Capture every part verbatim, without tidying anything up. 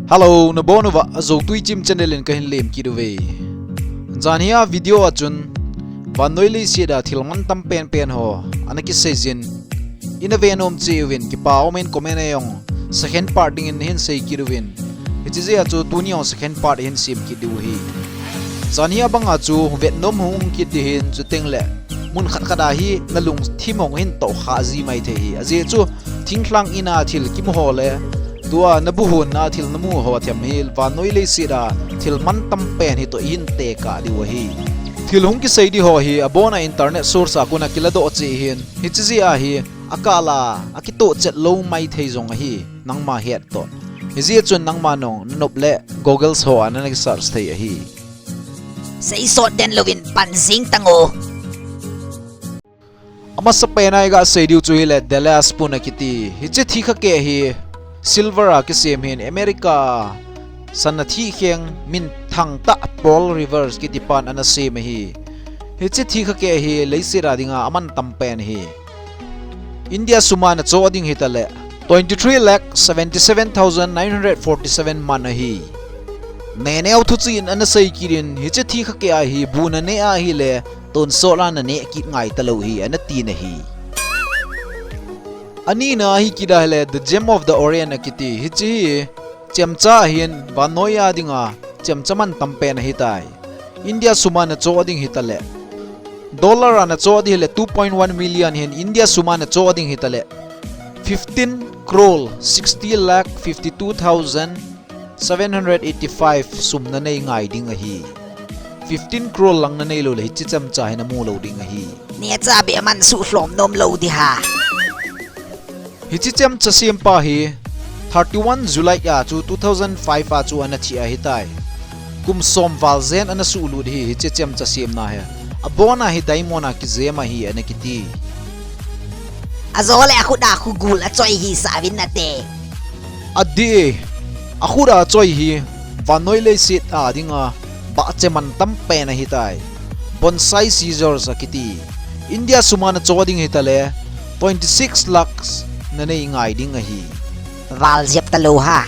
Hello, nabon uva, Ajo Tuichim channel in kahin lem kit uve. Janhia video a chun, vannoi leiset a thil mantam penpen ho ana kiseijin, ina ve nom cheh uvin, kipa umin comment a jong second part dingin nahin sei kit uvin. Hiche jeh a chu tuni jong second part hin sem kit diu ahi. Janhia banga chu vet nom hung kit ding ahin, chuteng le mun khat khat a hi nalungthim hung hin tohkhah ji mai thei ahi. Ajeh chu thinglhang in a thil kimu ho le tua nabuhon a thil namu ho them hi vannoi leiset a thil mantam pen hi toh ihin tekah diu ahi. Thil hung kisei ding ho hi abon a internet source a kon a kiladoh cheh ahin, hiche jeh a hi akah la akitoh chet lou mai thei jong ahi, nangma het toh. Hijeh chun nangma nong nanop le Google ho a nana search thei ahi. Seisot den louvin pan jing tang o. Amasapen a iga sei diu chu hile Dallas Spoon akiti. Hiche thikha keh hi silver a kisem ahin, America sana thihkheng minthang tah Paul Revere kiti pan ana sem ahi. Hiche thikha keh hi leiset a dinga amantam pen ahi. India sum a nachoh ding hitaleh twenty-three lakh seventy-seven thousand nine hundred forty-seven man ahi. Neneo thuchen ana sei kit in, hiche thikha keh a hi bu naneh ahile tonsot a naneh kit ngai talou ahi, ana tin ahi. Anina hi kit ahile The Gem of the Orient akiti. Hiche hi chemcha ahin, vannoi a dinga chemcha mantam pen ahitai. India sum a nachoh ding hitaleh, dollar a nachoh ding hile two point one million ahin, India sum a nachoh ding hitaleh fifteen crore sixty lakh fifty-two thousand seven hundred eighty-five sum nanei ngai ding ahi. Fifteen crore lang nanei lou le hiche chemcha hi namu lou ding ahi. Neocha beh a man suhlhom nom lou ding ham. Hiche chemcha sempa hi thirty-one July a chu two thousand five a chu ana thi ahitai. Kum som val jen ana suhlut ahi, hiche chemcha semna hi. Abon a hi diamond a kijem ahi ana kiti. Ajo le akhut a khugul achoi hi sa uvin nate. Adih e, akhut a achoi hi vannoi leiset a dinga bahche mantam pen ahitai. Bonsai scissors akiti. India sum a nachoh ding hitaleh twenty-six lakhs nanei ngai ding ahi. Val jep talou ham.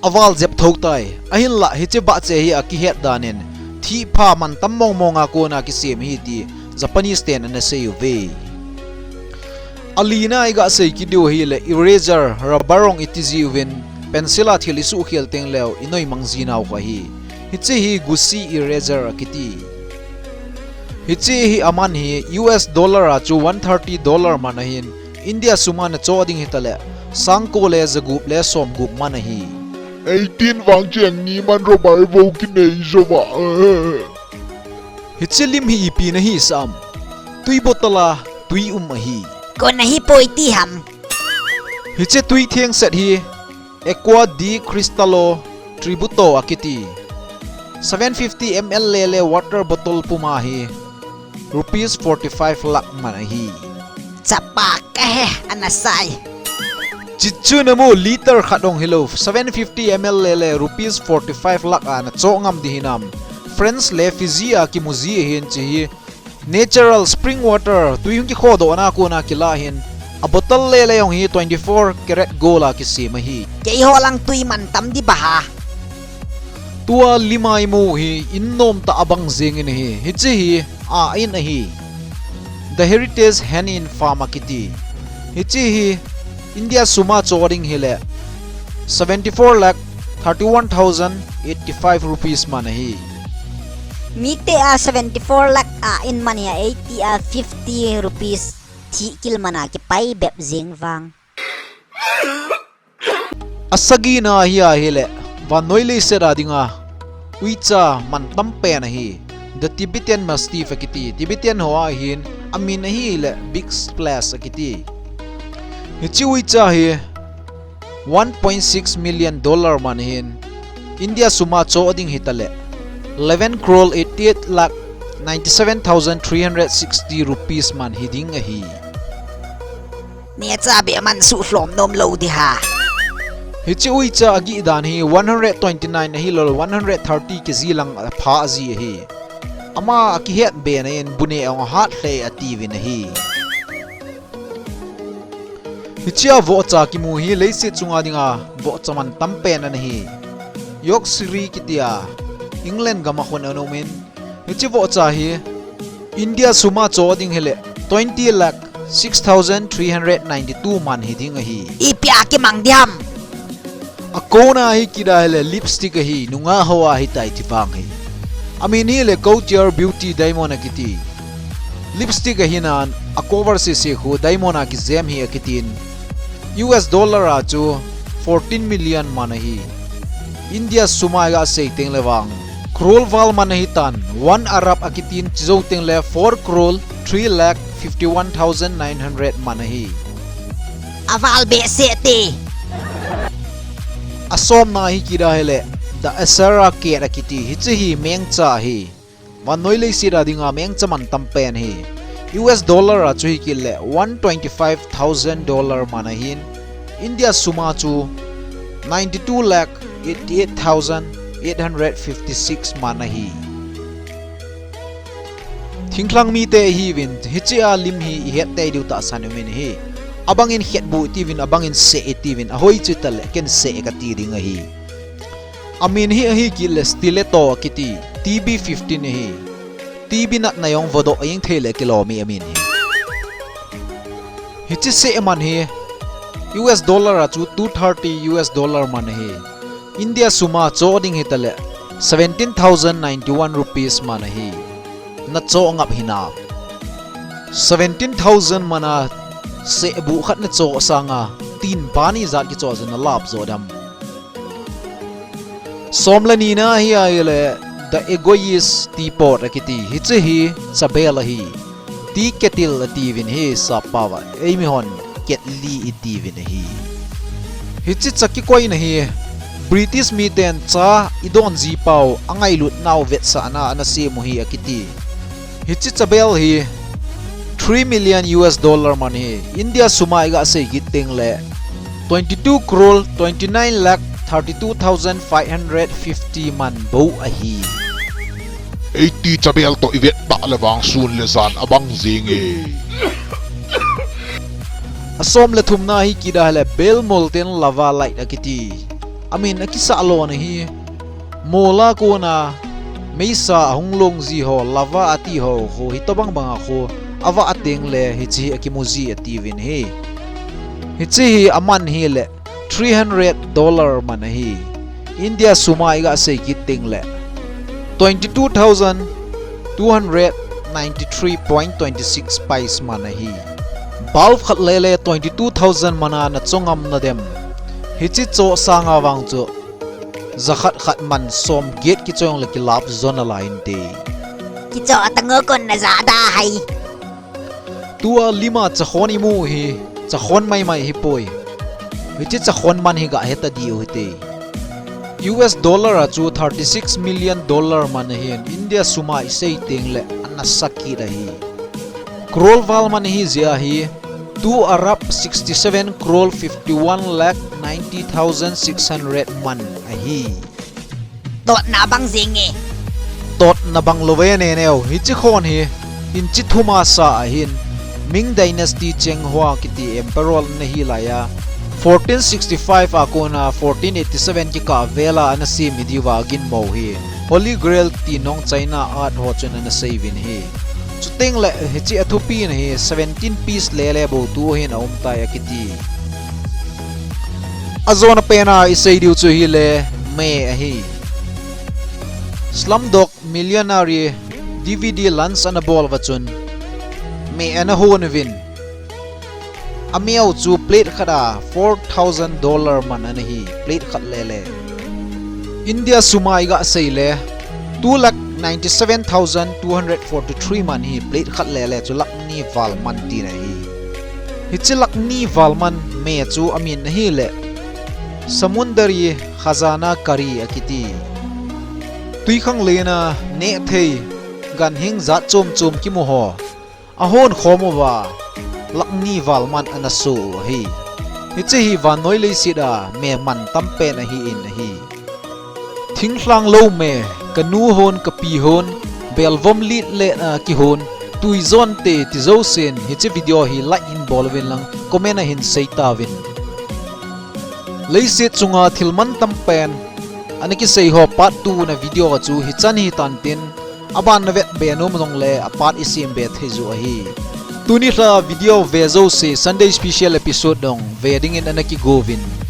Aval jep thou tai. Ahinlah hiche bahche hi akihet dan in thihpha mantam mong mong a kon a kisem ahi ti Japanese ten ana sei uve. Alina iga sei kit diu hile eraser, rubber hung iti jiuvin, pencil a thil isuhkhel teng leu inoi mang ji nau kha ahi. Hiche hi Gucci eraser akiti. Hiche hi aman hi U S dollar a chu one thirty dollar man ahin, India sum a nachoh ding hitaleh sangko le jagup le somgup man ahi. Eighteen vang cheng ni man rubber bou kinei jou va. Hiche lim hi ipi nahi sam? Tui bottle a tui um ahi. Kon ahi poi ti ham. Hiche tui theng set hi Aqua di Cristallo Tributo akiti. Seven fifty M L le le water bottle puma hi rupees forty-five lakh man ahi. Chapa kahe, ana sai. Chichu namu, liter khat hung hilou, seven fifty M L le le rupees forty-five lakh a nachoh ngam ding hinam? France le Fiji a kimu ji ahin, hiche hi natural spring water, tui hung kikhodoh na kon a kilah ahin, a bottle le le jong hi twenty-four carat gold a kisem ahi. Keiho lang tui mantam ding ba ha. Tua lim a imu hi in nomtah a bang jeng in ahi. Hiche hi a in ahi. The Heritage Hand in Farm akiti. Hiche hi India sum a choh ding hile seventy-four lakh thirty-one thousand eighty-five rupees man ahi. Mite a seventy-four lakh a in man hi a, eiti a fifty rupees thihkil man a kipai bep jeng vang. Asagina hi ahile vannoi leiset a dinga uicha mantam pen ahi. The Tibetan Mastiff akiti. Tibetan ho a ahin, amin ahile Big Splash akiti. Hiche uicha hi one point six million dollar man ahin, India sum a choh ding hitaleh eleven crore eighty-eight lakh ninety-seven thousand three hundred sixty rupees man hiding ahi. Neocha beh a man suhlhom nom lou ding ham. Hiche uicha agih dan hi one hundred twenty-nine ahilou le one hundred thirty K G lang apha ji ahi. Ama akihet be na in bu neh ahung hat lheh atiuvin ahi. Hichea vohcha kimu hi leiset chunga dinga vohcha man tampen ana hi. Yorkshire kitia England gama khun ana umin, hiche vohcha hi India suma cho ding hile twenty lakh six thousand three hundred ninety-two man hi ding ahi. Ipia kimang diam? Akona hi kida hile lipstick ahi, nungah hoa hitai ti vang hi. Amin hile Gautier Beauty Diamond akiti. Lipstick ahinan, a cover sese khu diamond a kijem hi akitin. U S dollar a chu fourteen million man ahi. India suma iga sei teng le vang crore val man ahitan, one arab akitin, chujou teng le four crore three lakh fifty-one thousand nine hundred man ahi. Aval behseh te. Asomna hi kida hile, the Ashera cat akiti, hiche hi mengcha ahi. Vannoi leiset a dinga mengcha man tampen ahi. U S dollar a chu hi kit le one twenty-five thousand dollar man ahin, India suma chu ninety-two lakh eighty-eight thousand eight hundred fifty-six man ahi. Thinglhang mite ihiuvin, hichea lim hi ihet tei diu tahsan umin ahi. Abangin khetbuh itiuvin, abangin seh itiuvin, ahoi chu tale ken seh kati ding ahi. Amin hi ahi kit le stiletto akiti, T B fifteen ahi. T B natna jong vodoh jeng thei le kilom hi amin hi. Hiche seh man hi U S dollar a chu two thirty U S dollar man ahi. India suma cho ding hitale seventeen thousand ninety-one rupees man ahi. Na cho ngap hinam? Seventeen thousand mana seh buh khat na cho sanga tin pani jat kicho jong na lap jo dam? Som le nina hi ahile The Egoist Teapot akiti, hiche hi chabel ahi. Tea kettle atiuvin hi sappao a, eimihon kettle itiuvin ahi. Hiche cha kikoina hi British miten cha idon jipau angailut nau vetsahna ana sem u hi akiti. Hiche chabel hi three million U S dollar man hi, India suma iga sei kit teng le twenty-two crore twenty-nine lakh thirty-two thousand five hundred fifty man bou ahi. Eiti chabel toh ivet tah le vang sun le jan abang jenge. Asom le thumna hi kida hile Bell Mountain Lava Light akiti. Amin akisah lona hi mola kona meisa ahung long ji ho, lava ati ho khu hitobang banga khu avah teng le hiche hi akimu ji atiuvin ahi. Hiche hi aman hile three hundred dollar man ahi. India suma iga sei kit teng le twenty-two thousand two hundred ninety-three point twenty-six pice man ahi. Bulb khat lele twenty-two thousand mana na cho ngam nadem? Hiche cho sanga vang chu jakhat khat man som get kicho jong le kilap jo nalai inte. Kicho tang o, kon na jada hai. Tua lima chakhon imu hi, chakhon maimai hipoi. Hiche chakhon man hi gahet tadiu hite. U S dollar a chu thirty-six million dollar man ahin, India suma isei teng le ana sah kit ahi. Crore val man ahi jeh ahi, two arab sixty-seven crore fifty-one lakh ninety thousand six hundred man ahi. Totna bang jenge. Totna bang lou ve neneo, hiche khon hi inchi thuma sa ahin, Ming Dynasty Cheng Hua kiti emperor ana hi laiya, fourteen sixty-five a kona fourteen eighty-seven kikah vela ana sem hi diuva ginmo hi Holy Grail ti nong China art ho chun ana seiuvin ahi. Chuteng le hiche athupina hi seventeen piece lele bou tu hin aumtai akiti. Ajona pena isei diu chu hile meh ahi. Slumdog Millionaire D V D launch ana bol uva chun meh ana hon uvin. Ameh u chu plate khat a four thousand dollar man ana hi, plate khat lele. India suma iga sei le two lakh ninety-seven thousand two hundred forty-three man hi, plate khat lele chu lakh ni val man tina ahi. Hiche lakh ni val man meh chu amin ahile Samundari Khazana Kari akiti. Twikhanglen a nehthei ganhing jat chom chom kimu ho ahon khom uva lakh ni val man ana so u ahi. Hiche hi vannoi leiset a meh man tampen ahin ahi. Thinglhang lou meh, kanu hon, kapi hon, belvom lit le a kihon, twijon te ti jousen hiche video hi like hin bol uvin lang, comment a hin sei tauvin. Leiset chunga thil mantam pen ana kisei ho part two na video a chu hichan hitan tin, aban na vet be nom jongle a part i sem be thei joh ahi. Tuni lha video ve jouse Sunday special episode dong ve dingin ana kigouvin.